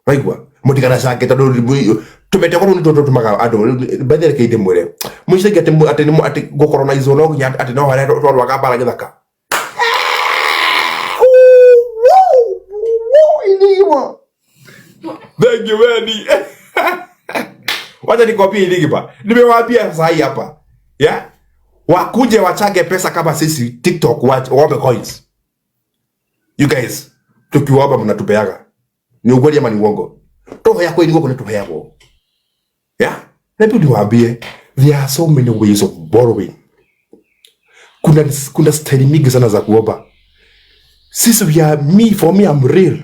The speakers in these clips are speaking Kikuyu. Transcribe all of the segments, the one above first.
Waigua mũtikanacange tondũ tũmetego rũu nĩtuo tũtũmaga andũ bethe reke ndĩmwĩre mũicagia atĩ atĩ nĩ atĩ gũkoronizwo no nginya atĩ no harĩa twarũaga mbara gĩthaka. Thank you Wendy. Wacha nikwambie Iligima. Nimewaambia saa hii hapa. Yeah? Wakuje wachange pesa kama sisi TikTok waombe coins. You guys, tukiwaomba mnatupeaga. Ni ukweli ama ni uongo? Roho yako iligwa kuna tuheagwo. Yeah? Let me niwaambie, there are so many ways of borrowing. Kuna style mingi sana za kuomba. Sisi we are me for me I'm real.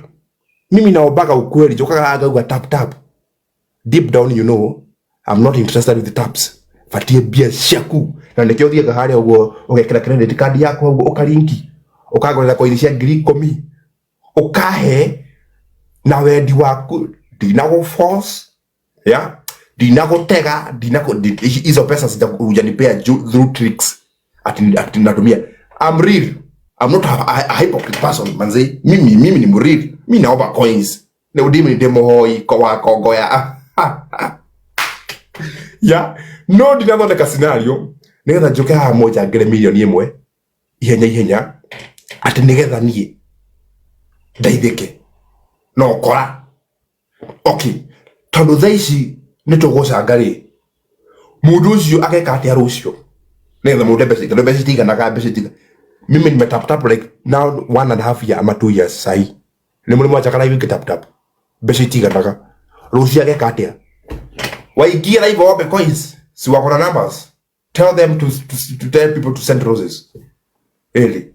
Mimi naombaga ukweli, jokaga ngauga tap tap. Deep down you know I'm not interested with the taps. Batie mbia ciaku na nikio thiaga haria uguo ugekira credit card yakwa uguo ukarinki ukangorera koini cia 10,000 ukahe na wendi waku ndinagũ force ya ndinagũtega hizo pesa hujanipea through tricks ati natumia. I'm real. I'm not a hypocrite person manze. Mimi ni mreal. Mimi naomba coins na udimi ndi muhoi ko wa kongoya ya no ndinathondeka scenario nigetha njuke haha moja ngere 1 milioni ihenya ihenya ati nigetha niĩ ndeithĩke no kora okay tondu thaa ici nĩ tũgũcanga rĩ mũndũ ũcio ageka atĩa rũciũ nigetha mũrute mbeca tondũ mbeca itiganaga mbeca itiga mimi nime tap tap like now 1.5 year ama 2 years sahi nĩ mũrĩ mwachaka live ngĩ tap tap mbeca itiganaga rũciũ ageka atĩa waingia live waombe coins si wako na numbers tell them to tell people to send roses really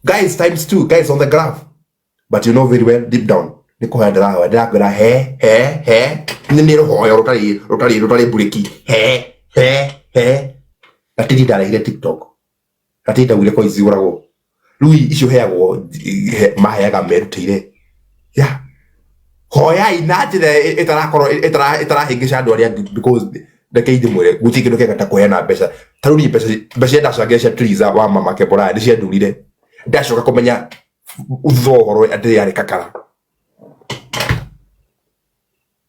guys times two guys on the graph but you know very well deep down nĩ kũhoya ndĩrahoya ndĩrakwĩra he he he nĩ rũhoyo rũtarĩ mburĩki he he he na tiri ndarehire TikTok na tiri ndaugire coins igũragwo rĩu icio heagwo maheaga merutĩire ya hoyai na njĩra ĩtarakorwo ĩtarahĩngĩca andũ arĩa angĩ because reke ndĩmwĩre gũtirĩ kĩndũ kĩega ta kũheana mbeca ta rĩu niĩ mbeca iria ndacangire cia Triza wa mama Keboraya nĩ ciandurire ndacoka kũmenya thutha wa ũhoro atĩ yarĩ kakara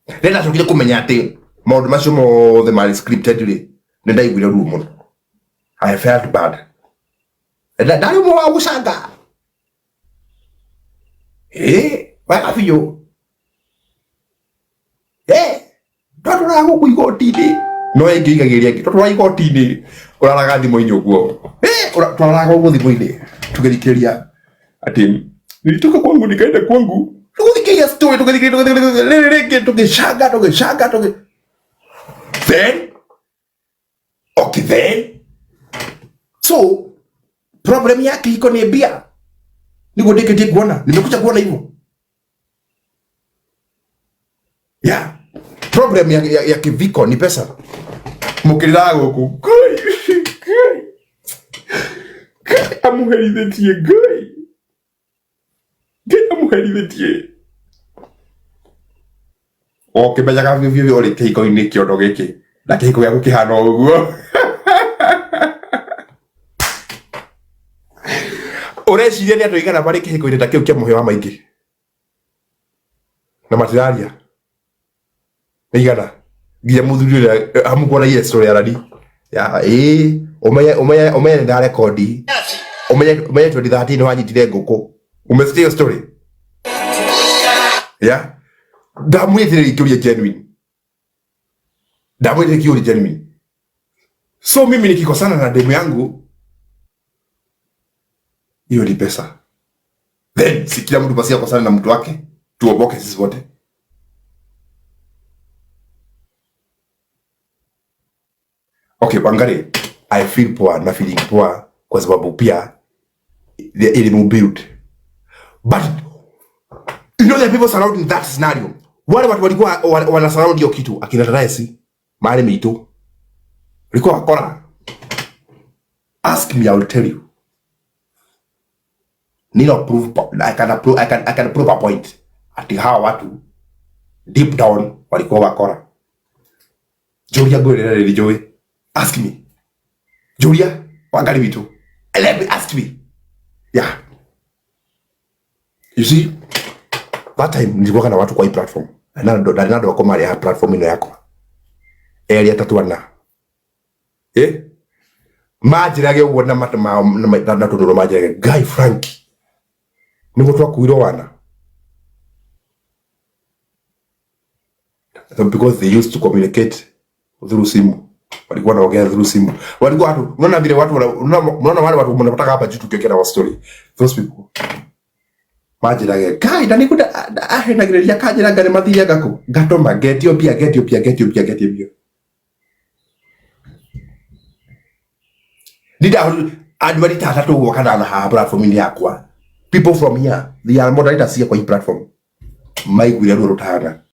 rĩrĩa ndacokire kũmenya atĩ maũndũ macio mothe marĩ scripted rĩ nĩ ndaiguire ruo mũno. I felt bad. Ndarĩ ũmwe wa gũcanga ĩ wega biũ ĩ twatũraga gũkũ igoti-inĩ no ĩngĩ igagĩria ĩngĩ twatũraga igoti-inĩ ũraraga thimũ-inĩ ũguo twaraga ũguo thimũ-inĩ tũgĩthikĩrĩria atĩ nilitoka kwangu nikaenda kwangu tũgĩthikĩrĩria story tũgĩthikĩrĩria rĩrĩ rĩngĩ tũgĩcanga tũgĩcanga tũgĩ then okay then so problem yake iko ni mbia niguo ndĩkĩtie kuona nimekuja kuona hivyo yeah problem ya kiviko ni pesa mukiriraga guku Ngai Ngai Ngai amuherithĩtie Ngai Ngai amuherithĩtie o kĩmenyaga biũ biũ ũrĩ kĩhiko-inĩ kĩondo gĩkĩ na kĩhiko gĩaku kĩhana o ũguo ũreciria nĩ andũ aigana marĩ kĩhiko-inĩ ta kĩu kĩa mũhĩa wa maingĩ na matiraria nĩ igana nginya mũthuri ũrĩa hamukuona ile story ya rani ya ĩĩ ũmenye ũmenye ũmenye nĩ ndarekondi ũmenye ũmenye 2013 nĩ wanyitire ngũkũ umesikia hiyo story ya ndamwĩtĩrĩria kĩũria genuine ndamwĩtĩrĩria kĩũria genuine so mimi nikikosana na demu yangu hiyo ni pesa then si kila mtu basi akosane na mtu wake tuoboke sisi wote. Okay Wangari, I feel poor na feeling poor kwa sababu pia the elimu build but you know the people surrounding that scenario wale watu walikuwa wana surround hiyo kitu akina Taraesi mali mitu walikuwa wakora. Ask me, I will tell you. Nina prove I can prove a point ati hawa watu deep down walikuwa wakora. Julia ngwĩrĩra rĩrĩ njũĩ ask me Julia Wangari witũ let me ask me yeah you see That time nilikuwa na watu kwa hii platform, na ndo na ndo wako mali ya platform ino yakwa eri atatu ana manjirage uguo na mata mao na tunuro manjirage Guy Frank niguo twakuirwo wana. So because they used to communicate through simu, walikuwa wanaongea through simu, walikuwa watu, unaona vile watu unaona wale watu mnapata hapa juu tukiongea na story, those people manjirage kai na nikuda ahenagĩrĩria kanjĩra ngarĩ mathiaga kũ ngatũma ngetio mbia ngetio mbia ngetio mbia ngetio mbia. Ndida andũ arĩa atatũ ũguo kana na haha platform-inĩ yakwa, people from here, they are moderators here kwa hii platform, maiguire ruo rũtahana.